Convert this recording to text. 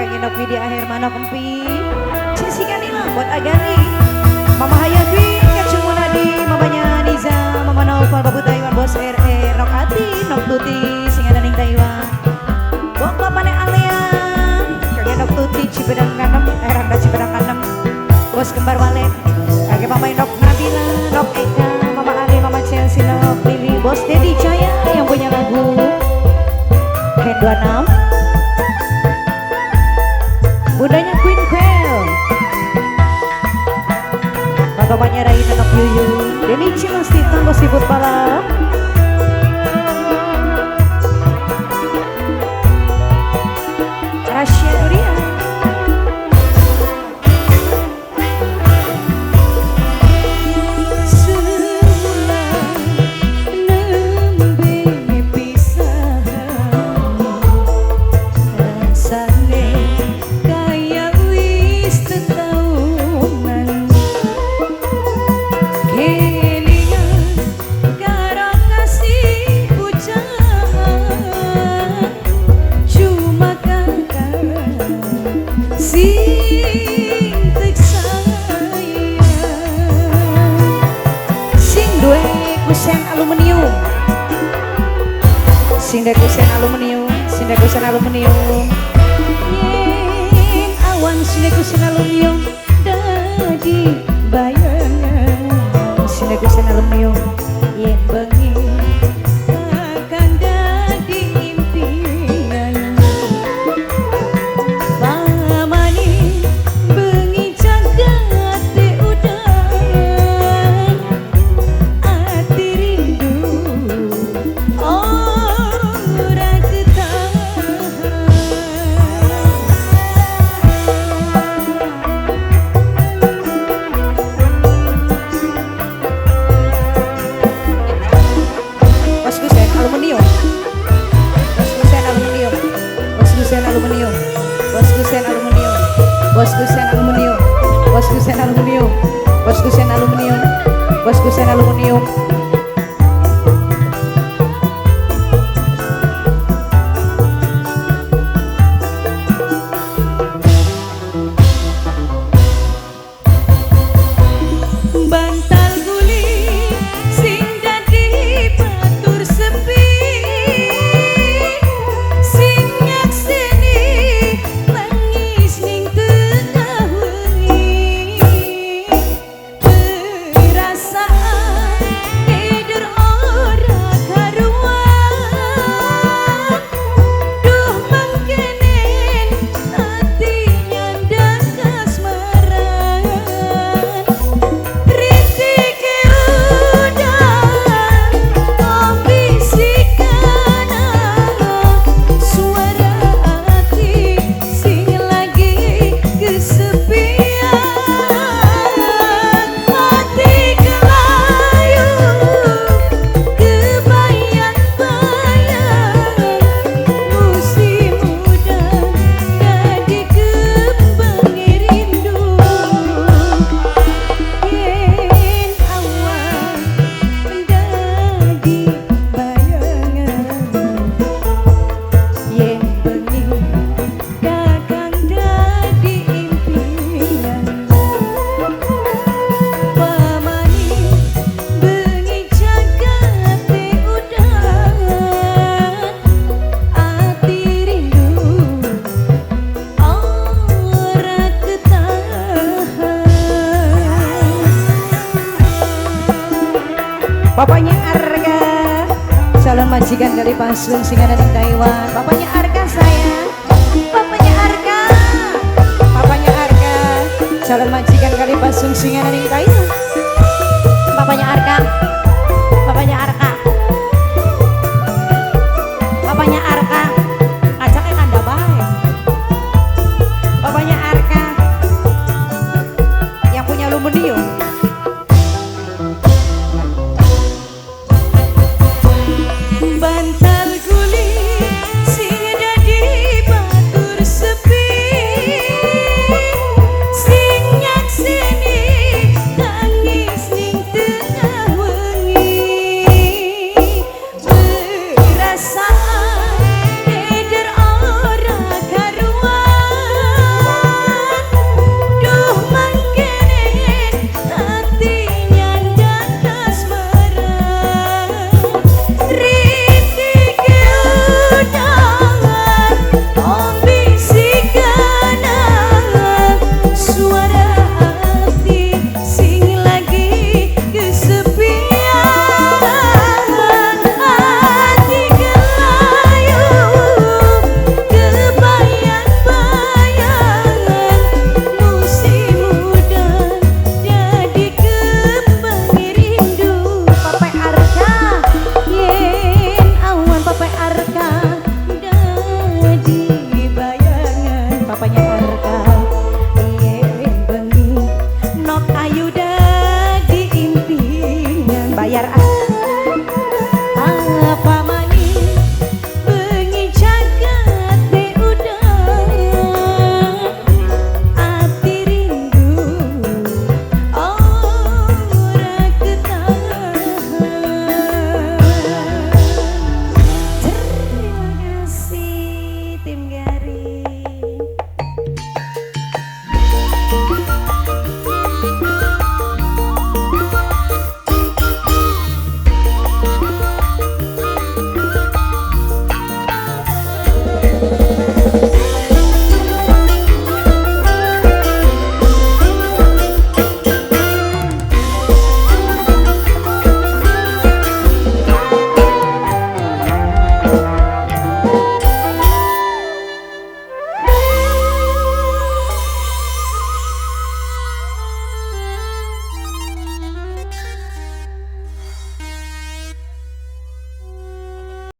Kang Enok Widya Hermano Kempi. Jessica Nila buat Agani, Mama Hayati, Kacung Munadi, mamanya Niza, Mama Noval, Babu Taiwan, Bos RE, Nok Ati, Nok Tuti, sing ada ning Taiwan. Bok bapane Alia, Kang Enok Tuti, Cipedang Kanem, Rangga Cipedang Kanem, Bos Kembar Walet, Kakek Mama Enok Nabila, Nok Eka, Mama Ali, Mama Chelsea, Nok Lili, Bos Dedi Jaya yang punya lagu Ken 26. Bundanya Queen Quell, bapaknya Raina Nok Yuyu, Deni Cilasti Tanggo Sibut Balap. Rasya Nuria. Aluminium, sing kusen aluminium, sing kusen aluminium, yen awan sing kusen aluminium dadi bayangan, sing kusen aluminium yen bengi akan dadi impian. Pamani bengi jagate udan, ati rindu ora ketahan. Bos kusen aluminium, bos kusen aluminium, bos kusen aluminium, bos kusen aluminium, bos kusen aluminium, bos kusen aluminium, bos kusen aluminium, bos kusen aluminium. Bantal guling sing dadi batur sepi, sing nyakseni nangis ning tengah wengi. Perasaan tidur ora karuan, duh mangkenen ati nyandang kasmaran. Ritike udan bisikan suara ati sing lagi kesepian, ati kelayu kebayang-bayang musim udan dadi kembang rindu. Yen awan dadi bayangan, yen bengi kakang dadi impian. Pamani bengi jagate udan, ati rindu ora ketahan. Bapaknya Arga, calon majikan dari Pasung sing ada di Taiwan. Bapaknya Arga sayang, bapaknya Arga, bapaknya Arga, calon majikan kali Pasung sing ada di Taiwan. Bapaknya Arga, bapaknya Arga, bapaknya Arga, ngajaknya kanda bae. Bapaknya Arga yang punya aluminium. Bantal guling sing Tim ya.